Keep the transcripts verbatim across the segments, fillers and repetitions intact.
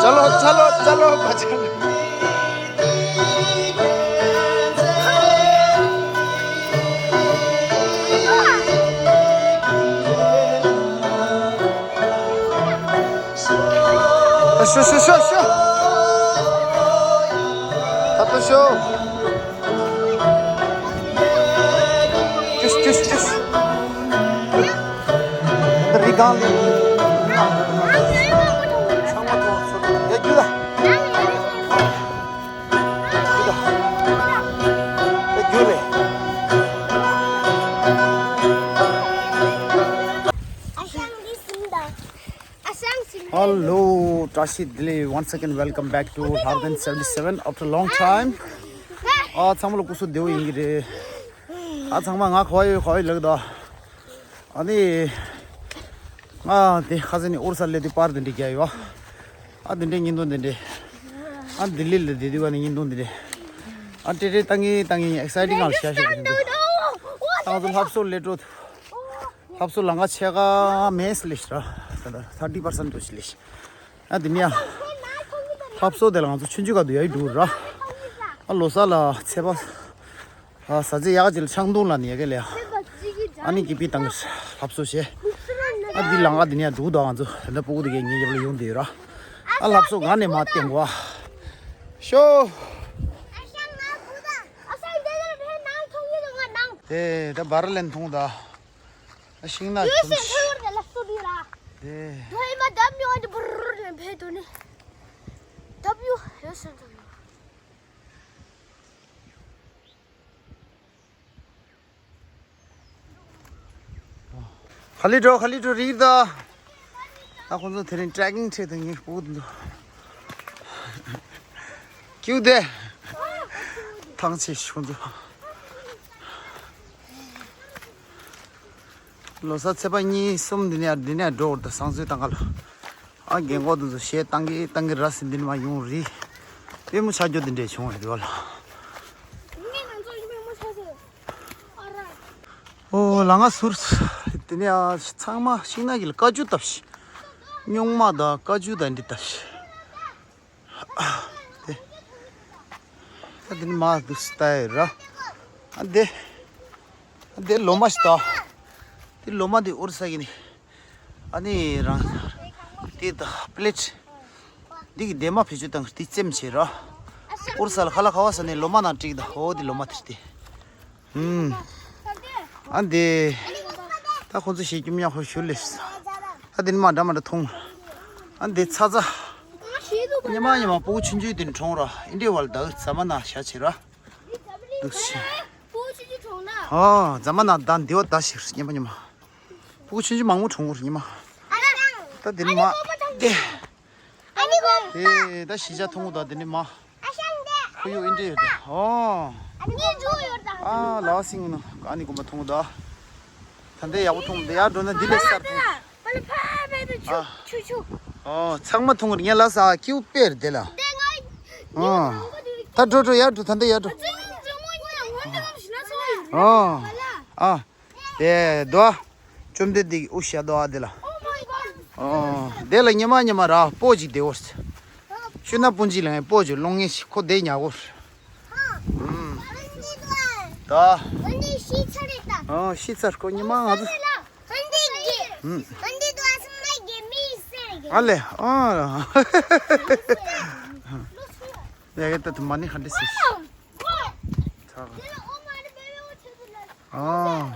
चलो, चलो, चलो, बचा। Show, show, show, show. अब शो। चुस, चुस, चुस। रिगांग ले। ये क्यों दा? क्यों दा? ये क्यों ले? Hello, བཀྲ་ཤིས་བདེ་ལེགས། once again welcome back to Hardin seventy seven after a long time. ཨ་ཚང་མ་ལ་སྐུ་གཟུགས་བདེ་པོ་ཡིན་གྱི་རེད། ཨ་ཚང་མ་ང་ག་པར་ཡོད་ག་པར་ཡོད་ལབ་ཀྱི་འདུག་ཨ་ནི་ང་དེ་ཁ་སང་ནས་ཨོ་རི་ས་སླེབས་དུས་པར་དེ་འདྲ་རྒྱག་ཡོད། ཨ་དེ་འདྲའི་བརྙན་ཐུང་དེ་འདྲ། ཨ་ལྡི་ལི་ལ་བསྡད་དུས་ཨ་ནི་བརྙན་ཐུང་དེ་འདྲ། ཨ་ཏྲེ་ཏྲེ་བཏང་གི་བཏང་གི་exciting ང་ལ་ཤ་ཤ་རེད་འདུག་ད་ང་ཚོ་ལྷ་བཟོ་སླེབས་འགྲོ། ལྷ་བཟོ་ལ་ང་ཕྱེད་ཀ་མེད་ལེ་ཤ་ར། ད་ལྟ་thirty percent འགྲོ་ཞིག་ལེ་ཤ། ཨ་དེ་ནས་ཡ། ལྷ་བཟོ་དེ་ལ་ང་ཚོ་ཆུང་ཆུང་སྐབས་དུ་ཡ་ཡི་འགྲོ་ར། ཨ་ལོ་གསར་ལ་ཚེས་པ། ཨ་ཟ་ཚེས་ཡག་ཅིག་ལ་ཆང་འཐུང་ལ་ནི་ཡ་གི་ལ་ཡ། ཨ་ནི་ཀི་པི་བཏང་གི་ལྷ་བཟོ་བྱས། ཨ་འདི་ལ་ང་འདི་ནས་ཡ་འགྲོ་དང་ང་ཚོ་ད་ལྟ་སྤུ་གུ་དེ་གས་ངའི་རྒྱབ་ལ་ཡོང་བསྡད་ཡོད་ར། ཨ་ལྷ་བཟོ་ག་ནས་མ་བསྟན་གོ་ཨ། ཤོ། དེ་ད་བར་ལེན་འཐུང་ད། ཨ་ཤིང་ནགས་ཡོད་ཁྱོད་སེམས་ཤི། ཐོར་དེ་ལ་སུ་དུས་ར། དེ། དོ་ཧེ་མ་W འདི་བུར་རུ་ནས་འཕེལ་དུ་ནི། W ཡོད་སེམས་ཐོར་ཡོད། ཁ་ལི་འགྲོ་ཁ་ལི་འགྲོ་རིག་ད། ད་ཁོང་ཚོ་དེ་རིང་ཊེ་རེག་ཀིང་བྱེད་དུ་ངེས་པོ་འདུག་ཀྱུ་དེ། ཐང་ཆད་ཤོང་འདུག་ལོ་གསར་ཚེས་པ་གཉིས་གསུམ་འདི་ནས་འདི་ནས་འགྲོ་བར་དུ་བསང་གསོལ་བཏང་ག་ལ། ཨ་རྒན་གོག་དེ་ཚོ་གཞས་བཏང་གི་བཏང་གི་ར་སི་འདི་ནས་མ་ཡོང་རི། དཔེ་མོ་ཆགས་རྒྱུ་འདི་འདྲས་བྱུང་བ་རེད་བ་ལ། ངས་ང་ཚོ་ཡིན་པའི་མོ་ཆགས་སོང་། ཨ་ར། ཨོ་ལ་ང་ཟུར། དེ་ནས་ཨ་ཚང་མ་ཤིང་ནགས་ཀྱི་ལ་ཀ་ཅུ་བཏབ་ཤི། སྨྱུག་མ་དང་ཀ་ཅུ་དང་འདི་བཏབ་ཤི། དེ། ད་འདི་ནི་མ་འདུག་སྟ་ཡི་ར། ཨ་འདི། ཨ་འདི་ལོ་མ་ཞིག་ད། འདི་ལོ་མ་འདི་ཨོ་རི་ས་གི་ནི། ཨ་ནི་རང་། འདི་ད་པི་ལེ་ཊི། འདི་གི་འདས་མ་བེད་སྤྱོད་བཏང་གི་འདི་རྩེམ་བྱེད་ར། ཨོ་རི་ས་ལ་ཁ་ལ་ཁ་བ་ས་ནས་ལོ་མ་ནང་བྲིས་ད་ཧོ་འདི་ལོ་མ་དེར་ཏེ། ཨུམ། ཨ་འདི། ད་ཁོང་ཚོ་ཞིག་ཀྱུ་མྱ་ཧོ་ཞུ་ལེ། ཨ་འདི་ནི་མ་འདྲ་མ་འདྲ་མཐོང་། ཨ་འདི་ཚ་ཚ། ཉི་མ་ཉི་མ་སྤུ་གུ་ཆུང་ཆུང་དེ་ནི་གྲོངས་ར་ཨིན་དྲེ་བ་ལ་ད་ཟ་མ་ན་ཤ་ཆེ་ར། འདུག་ཤི། ཨ་ཟ་མ་ན་ད་འདི་བ་ད་ཤི་ཉི་མ་ཉི་མ། སྤུ་གུ་ཆུང་ཆུང་མང་པོ་གྲོངས་ར་ཉི་མ། ད་འདི་ནི་མ། དེ། ཨ་ནི་གོ་པ་དང་། དེ་ད་ཤི་ཆ་མཐོང་གོ་ད་དེ་ནི་མ། ཨ་ཤང་དེ། ཁོ་ཡུ་ཨིན་དྲེ་ཡོད་དེ། ཨོ། ཨ་ནི་འཇུ་ཡོད་ད། ཨ་ལ་སིང་ནོ་ཨ་ནི་གོམ་པ་མཐོང་གོ་ད། ད་འདི་ཡག་པོ་མཐོང་གོ་ད་ཡར་འགྲོ་ན་འདི་ལས་གསར་མཐོང་། པ་ལ་ཕ་བེ་དུ་ཆུ་ཨ། ཆུ་ཆུ། ཨོ་ཚང་མ་མཐོང་གོ་ངས་ལ་ས་ཀྱུ་པེར་དེ་ལ། དེ་ང་ཨོ། ད་འགྲོ་འགྲོ་ཡར་འགྲོ་ད་འདི་ཡར་འགྲོ། ཨ་ཙི་ཙི་མོ་ཉི་ལ་ངོ་དེ་ལ་ཞི་ན་ཚོ་ཡིན། ཨོ། ཨ། དེ་དོ། བཅོམ་ལྡན་འདས་ཀྱི་དབུ་ཞྭ་དོ་ཨ་དེ་ལ། ཨོ་དེ་ལ་ཉི་མ་ཉི་མ་ར་སྤོ་ཅིག་བསྡད་འོ། ཤུ་ན་སྤུན་ཅིག་ལ་ངས་སྤོ་ཅིག་སློང་ངེས་ཤིག་ཁོ་བསྡད་ཉག་གོ། ཨུམ། ད། ཨོ་ཤི་ཚར་ཁོ་ཉི་མ་ང་ཚོ། ཨུམ། ཨ་ལེ་ཨ། ཡ་གི་ད་དུ་མ་ནི་ཧ་འདྲི་སི། ཨ།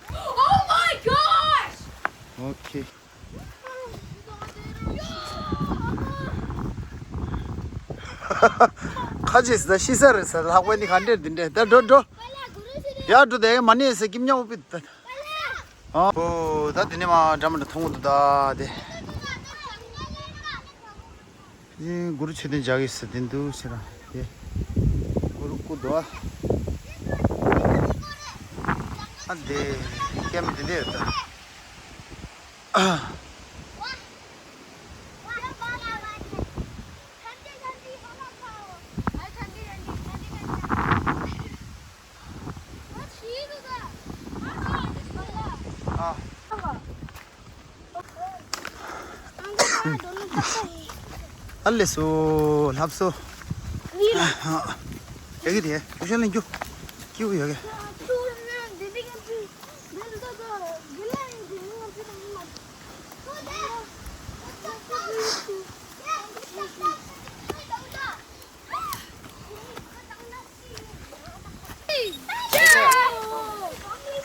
Oh my gosh! Okay. ཁ་ཅིག་ཟ་ཤི་ས་རེད་ས་ལྷག་པ་ནི་ག་འདྲེར་འདི་འདྲེ་ད་འགྲོ་འགྲོ། ཡ་འགྲོ་དེ་མ་ནི་ས་ཀིམ་ཉག་པི་ད། ཨོ། ད་དེ་ནས་མ་འདྲ་མ་འདྲ་མཐོང་གི་འདུག་ད་དེ། ཨེ་གུ་རུ་མཆོད་རྟེན་རྒྱག་གི་ཟེར་དེ་འདུག་ཟེར་ར་དེ། གུ་རུ་སྐུ་འདུག་ཨ། ཨ་དེ། ཀེམ་དེ་འདྲ་ཡོད་ད། ཨ་ལེ་སོ་ལྷབ་སོ། ཡ་གི་རེད། ཀུ་ཤ་ལེན་རྒྱུ། ཀྱིའུ་ཡ་གི།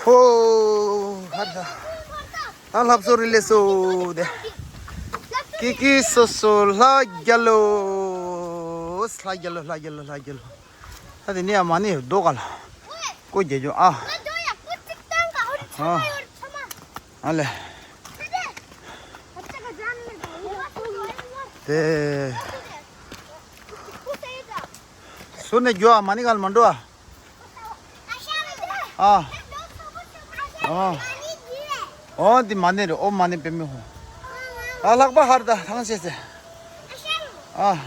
ཧོ། ཧར་ད། ད་ལྷབ་སོ་རི་ལེ་སོ་དེ། ཀི་ཀི་སོ་སོ་ལྷ་རྒྱལ་ལོ། ལྷ་རྒྱལ་ལོ་ལྷ་རྒྱལ་ལོ་ལྷ་རྒྱལ་ལོ། ད་དེ་ནས་ཡང་མ་ཎི་རྡོ་ག་ལ། ཀོ་རྒྱལ་རྒྱུ་ཨ། ཨ། ཨ་ལེ། དེ། ཟུར་ནས་རྒྱུ་ཨ་མ་ཎི་ག་ལ་མ་འགྲོ་ཨ། ཨ། ཨ། ཨོ་འདི་མ་ཎི་རེད། ཨོཾ་མ་ཎི་པདྨེ་ཧཱུྃ། ཨ་ལྷག་པ་ཧར་ད་ཐང་ཆད་ཟེར། ཨ།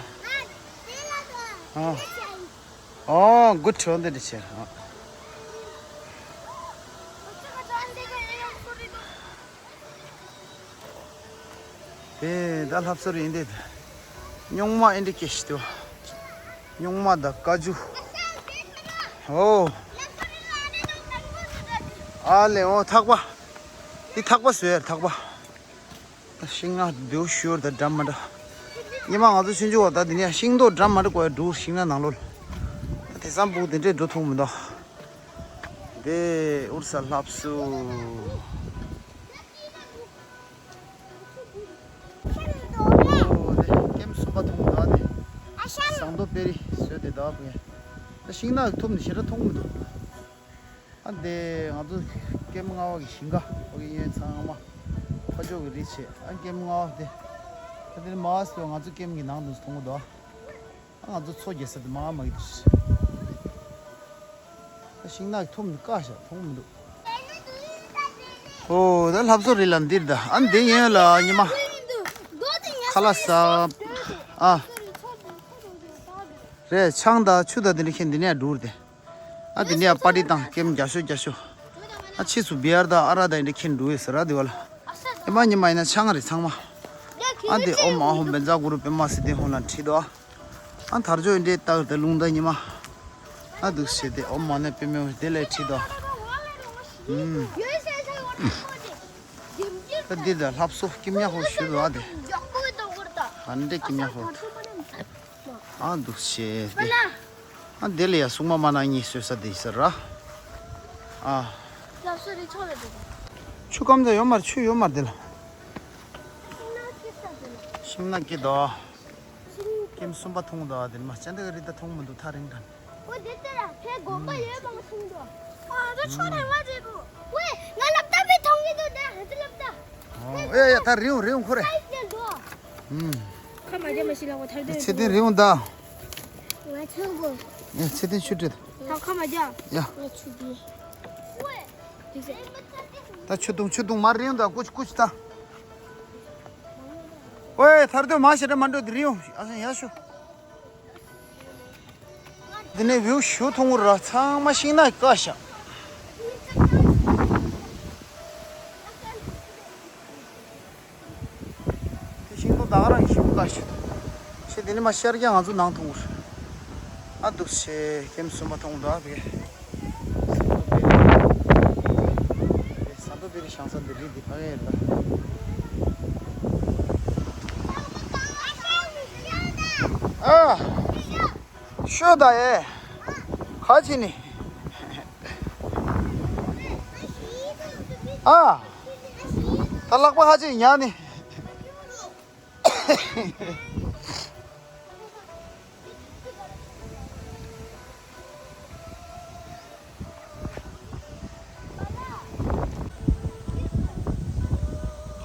ཨ། ཨོ་གུ་ཁྲོ་འདི་འདྲི་ཆེ། ཨ། དེ་ད་ལྷབ་སོ་རི་ཡིན་དེ། སྨྱུག་མ་ཨེ་འདྲི་སྐྱེ་ཤི་དུ། སྨྱུག་མ་ད་ཀ་ཅུ། ཨོ། ཨ་ལེ་ཨོ་ཐག་པ། འདི་ཐག་པ་བཟོས་ཡར་ཐག་པ། ཤིང་ནགས་འདུག་ཤོར་ད་འདྲ་མ་འདྲ། ཉི་མ་ང་ཚོ་ཆུང་ཆུང་བ་ད་འདི་ནས་ཤིང་ཏོག་འདྲ་མ་འདྲ་གོ་ཡ་འདུག་ཤིང་ནགས་ནང་ལོགས་ལ། ད་དེང་སང་བུ་དེ་འདྲས་འགྲོ་ཐུབ་མི་འདུག་དེ་ཨུར་ས་ལྷབ་སུ། ཨོ་དེ་ཀེམ་གསུམ་པ་མཐོང་གི་འདུག་ཨ་དེ། ཟངས་མདོག་དཔེ་རིས་བཟོས་དེ་འདུག་བུ་ཡ། ད་ཤིང་ནགས་ཐུམ་ནི་ཞེ་དྲག་མཐོང་མི་འདུག་ཨ་དེ་ང་ཚོ་ཀེམ་ལྔ་པ་གི་ཞིང་ཁ་ཨོ་གི་གཡོན་ཚང་མ་ཕ་ཇོ་གི་རིས་བྱས། ཨ་ཀེམ་ལྔ་པ་དེ། ད་དེ་མ་སོ་ང་ཚོ་ཀེམ་གི་ནང་དུ་མཐོང་གི་འདུག་ཨ་ང་ཚོ་མཚོ་རྒྱག་ས་དེ་མ་མ་གི་དུ། ད་ཤིང་ནགས་ཐུམ་ནི་དཀའ་ཤག་མཐོང་མི་འདུག་ཨོ་ད་ལྷབ་སོ་རི་ལ་འདིར་ད་ཨ་འདི་ཡན་ལ་ཉི་མ་ཁ་ལག་ཟ། ཨ། རེད་ཆང་དང་ཆུ་དང་དེ་འདྲ་ཁྱེར་འདི་ནས་འགྲུར་ཏེ། ཨ་དེ་ནས་པར་ཊི་དང་ཀེམ་རྒྱ་ཤོ་རྒྱ་ཤོ། ཨ་ཕྱིས་སུ་བི་ཨར་དང་ཨ་ར་དང་འདི་འདྲ་ཁྱེར་འགྲོ་ཡོད་ཟེར་ར་དེ་བ་ལ། ཨེ་མ་ཉི་མ་ཡིན་ན་ཆང་རེད་ཚང་མ། ཨ་དེ་ཨོཾ་ཨཱཿཧཱུྃ་བཛྲ་གུ་རུ་པདྨ་སིདྡྷི་ཧཱུྃ་ལ་ཁྲིད་དོ། ཨ་དར་ལྕོག་འདྲའི་རྟགས་དེ་རླུང་རྟ་ཉི་མ། ཨ་འདུག་བྱས་ཏེ་ཨོཾ་མ་ཎི་པདྨེ་ཧཱུྃ་དེ་ལས་ཁྲིད་དོ། ཨུམ། ད་འདི་ལ་ལྷབ་སོ་སྐྱིབ་ཉ་ཧོ་ཞུ་དོ་ཨ་དེ། ཨ་འདྲེ་སྐྱིབ་ཉ་ཧོ། ཨ་འདུག་བྱས་ཏེ། ཨ་འདི་ལ་ཡ་སྲུང་མ་མ་ན་གཉིས་གསོལ་ས་དེ་ཟེར་ར། ཨ། ལབ་སོ་རི་ཚོགས་ལ་འགྲོ་དགོས། ཆུ་སྐམ་ཚ་ཡོད་མར་ཆུ་ཡོད་མར་དེ་ལ། ཤིང་ནགས་ཀྱི་དོ། ཀེམ་གསུམ་པ་མཐོང་དོ་དེ་མ་ཅན་དེ་ག་རི་ད་མཐོང་མི་འདུག་ཐག་རིང་དྲན། ཨོ་དེ་ལྟ་ར་ཕའི་དགོན་པ་ཡོད་མང་སུམ་དོ། ཨ་ད་ཆོ་རེ་བ་རེ་བོ། ཝེ་ང་ལབ་ད་པའི་མཐོང་གི་འདུག་ད་ཧ་ཅི་ལབ་ད། ཨོ་ཨེ་ཡ་ད་རིང་རིང་ཁོ་རེ། ཁ་མ་རྒྱ་མ་ཤི་ལ་ཁོ་ཐར་དོན་ཚེ་བརྟན་རིང་ད། ང་ཆོག་གོ། ཨེ་ཚེ་བརྟན་ཆུ་དྲི། ད་ཁ་མ་རྒྱ། ཡ། ང་ཆུ་དྲི། ད་ཆུ་དུང་ཆུ་དུང་མ་རིང་ད་ཀུཆ་ཀུཆ་ད། ཝེ་ཐར་དོན་མ་ཤི་ར་མ་འགྲོ་དེ་རིང་ཨ་ཡ་ཤོ། འདི་ནས་བིའུ་ཞུ་མཐོང་གི་ར་ཚང་མ་ཤིང་ནགས་ཀ་ཤག་དེ་ཤིང་སྡོང་ད་ག་རང་ཞུ་ཀ་ཤག་ཤེ་འདི་ནས་མ་ཤར་རྒྱ་ང་ཚོ་ནང་མཐོང་གི་ར། ཨ་འདུག་ཤེ་ཀེམ་གསུམ་པ་མཐོང་འདུག་ཨ་བེ། ས་མདོ་བེ་རི་ཤང་ས་འདི་རི་འདི་ཕ་གི་ཡིན་ད། ཨ། ཤོད་ད་ཨེ། ཁ་ཕྱེ་ནི། ཨ། ད་ལག་པ་ཁ་ཕྱེ་ཉག་ནི།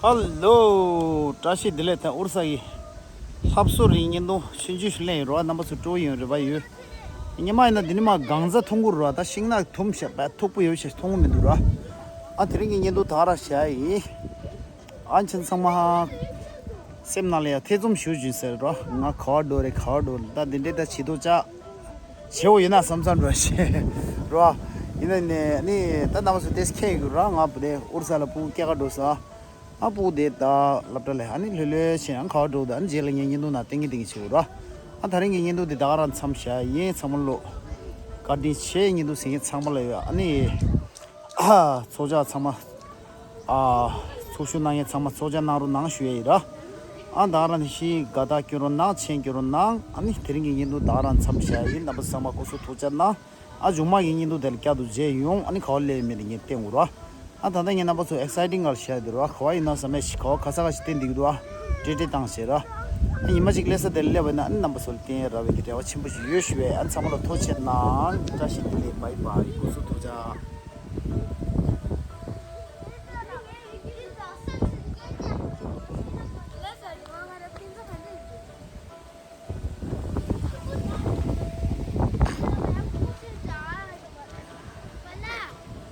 ཧ་ལོ། བཀྲ་ཤིས་བདེ་ལེགས་དང་ཨུར་ས་ཡི་ལྷ་བཟོ་རིགས་བརྙན་ཐུང་ཆུང་ཆུང་ཞིག་ལེན་ཡོད་རོགས། རྣམ་པ་ཚོ་སྤྲོ་ཡོང་རེ་བ་ཡོད། ཉི་མ་ཡིན་ན་འདི་ནི་མ་གང་ཟ་མཐོང་གི་རོགས། ད་ཤིང་ནགས་ཐུམ་ཞབས་པད་མཐུག་པོ་ཡོད་ཞེས་མཐོང་གི་མི་འདུག་རོགས། ཨ་དེ་རིང་གི་བརྙན་ཐུང་ད་ར་བྱ་ཡིན། ཨ་ཆེན་ཚང་མ་སེམས་ནང་ལ་ཡང་ཐེ་ཚོམ་ཞུ་བཞིན་ཟེར་རོགས། ང་ག་བ་འགྲོ་རེད་ག་བ་འགྲོ་རེད། ད་འདི་འདྲའི་ད་བྱེད་དོ་ཅག་བྱེད་འོ་ཡིན་ན་བསམ་བསམ་འགྲོ་ཞེས་རོ། ཡིན་ན་ནས་ནི་ད་རྣམ་པ་ཚོ་ཏེས་ཁྱེད་ཡོད་ར། ང་བུ་དེ་ཨུར་ས་ལ་ཕྲུ་གུ་སྐྱེ་ག་འགྲོ་ས། ཨ་སྤུ་གུ་དེ་ད་སློབ་གྲྭ་ལ་ཨ་ནི་ལྷོད་ལྷོད་བྱས་ཨ་ཁ་བ་འགྲོ་དང་ཨ་ནི་རྗེས་ལ་ངས་བརྙན་ཐུང་ནང་བསྟན་གྱི་བསྟན་གྱི་བྱེད་འོ་ར། ཨ་ད་རིང་གི་བརྙན་ཐུང་དེ་ད་ག་རང་མཚམས་བཞག་ཡིན། ཚང་མ་ལོ་བཀའ་དྲིན་ཆེ། བརྙན་ཐུང་གཟིགས་མཁན་ཚང་མ་ལ་ཡོད་ཨ་ནི། ཨ་ཚོགས་ཆ་ཚང་མ། ཨ་ཚོགས་ཞུགས་གནང་མཁན་ཚང་མ་ཚོགས་ཆ་གནང་རོགས་གནང་ཞུ་ཡ་ཡིན་ར། ཨ་ད་ག་རང་ནས་ཤི་དགའ་རྟགས་སྐྱོན་རོགས་གནང་། མཆན་སྐྱོན་རོགས་གནང་། ཨ་ནི་དེ་རིང་གི་བརྙན་ཐུང་ད་ག་རང་མཚམས་བཞག་ཡིན། རྣམ་པ་ཚང་མ་སྐུ་གཟུགས་ཐུགས་ཅག་གནང་། ཨ་མཇུག་མ་ཡི་བརྙན་ཐུང་དེ་ལ་བསྐྱར་དུ་མཇལ་ཡོང་། ཨ་ནི་ག་བ་སླེབས་མེད་དེ་ངས་བསྟན་དགོས་ར། ཨ་ད་ལྟ་ངས་རྣམ་པ་ཚོ་ཨེག་སའི་ཊིང་ག་ལ་བཤད་དེ་ར། ག་བ་ཡིན་ན་ཟ་མེད་ཞིག་ག་བ་ག་ས་ག་ཞིག་བསྟན་འདུག་ར། ཏྲེ་ཏྲེ་བཏང་བྱས་ར། ཨ་ཉི་མ་ཅིག་སླེབས་ས་དེ་ལ་སླེབས་པ་ཡིན་ན་ཨ་ནི་རྣམ་པ་ཚོ་ལ་བསྟན་ཡ་རག་པའི་གི་རེ་བ་ཆེན་པོ་ཞིག་ཡོད་ཞུ་བས། ཨ་ཚང་མ་ལ་ཐུགས་རྗེ་གནང་། བཀྲ་ཤིས་བདེ་ལེགས། བྷའི་བྷའི། སྐུ་གཟུགས་ཐུགས་ཅག།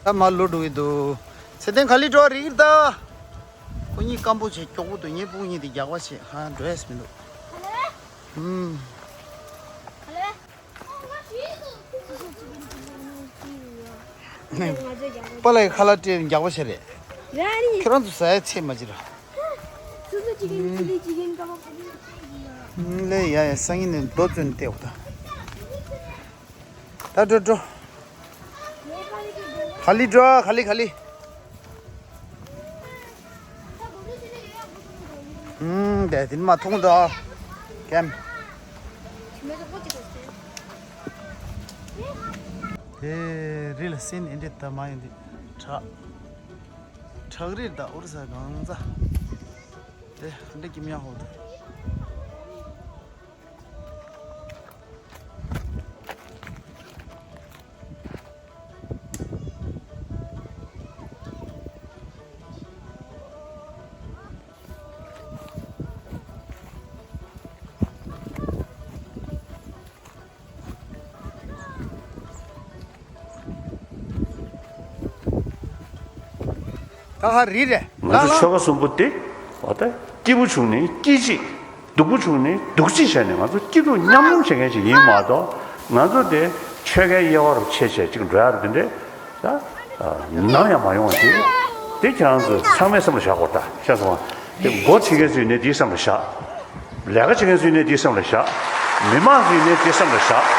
ད་མར་ལོག་འགྲོ་གི་འདུག་ཚེ་བརྟན་ག་ལེར་འགྲོ་རིག་ད། ཁོ་གཉིས་སྐམ་པོ་བྱས་མགྱོགས་པོ་འདུག་ངའི་སྤུ་གུ་གཉིས་དེ་རྒྱགས་པ་བྱས་ཧ་འགྲོ་ཡས་མི་འདུག་ཧུམ། པཱ་ལགས་ཁ་ལག་སྤྲད་ནས་རྒྱགས་པ་བྱས་རེད། རེད་ཨ་ནི། ཁྱེད་རང་ཚོ་ཟ་ཡ་ཚད་མ་བྱེད་ར། སོ་སོ་ཅིག་ཡིན་ཅི་ལི་ཅིག་ཡིན་ཀ་བ་ཀ་ལི་ཅིག་ཡིན། ལེ་ཡ་ཡ་སང་ཉིན་ནས་རྡོ་བཙོན་བལྟས་འོ་ད། ད་འགྲོ་འགྲོ། ག་ལེར་འགྲོ་ག་ལེར་ག་ལེར། ཨུམ་དེ་དེ་མ་མཐོང་དོ། ཀེམ། དེ་རི་ལ་སེན་ཨེ་འདྲེ་ད་མ་ཡིན་དེ་བྲག་བྲག་རིར་ད་ཨུ་རུ་ས་གང་ཚ། དེ་ཧ་འདྲེ་ཀིམ་ཡང་ཧོ་དེ། ད་ཧ་རི་རེད། ང་ཚོ་ཆོལ་ཁ་གསུམ་པོ་དེ་འོ་ད་སྐྱིད་པོ་བྱུང་ནས་སྐྱིད་ཅིག་སྡུག་པོ་བྱུང་ནས་སྡུག་ཅིག་བྱས་ནས་ང་ཚོ་སྐྱིད་སྡུག་མཉམ་མྱོང་བྱེད་མཁན་ཞིག་ཡིན་མ་གཏོགས། ང་ཚོ་དེ་ཆོལ་ཁའི་དབྱེ་བ་རུ་ཕྱེ་བྱས་ཅིག་འགྲོ་ཡ་རུ་དེ་འདྲས་ད་ནམ་ཡང་མ་ཡོང་བ་ཞིག་དེ་ཁྱེད་རང་ཚོས་ཚང་མས་སེམས་ལ་བཞག་དགོས། ད་ཤེས་སོང་བ། དེ་འགོ་ཁྲིད་མཁན་ཚོས་ནས་དེའི་སེམས་ལ་བཞག་ལས་ཀ་བྱེད་མཁན་ཚོས་ནས་དེའི་སེམས་ལ་བཞག་མི་མང་ཚོས་ནས་དེའི་སེམས་ལ་བཞག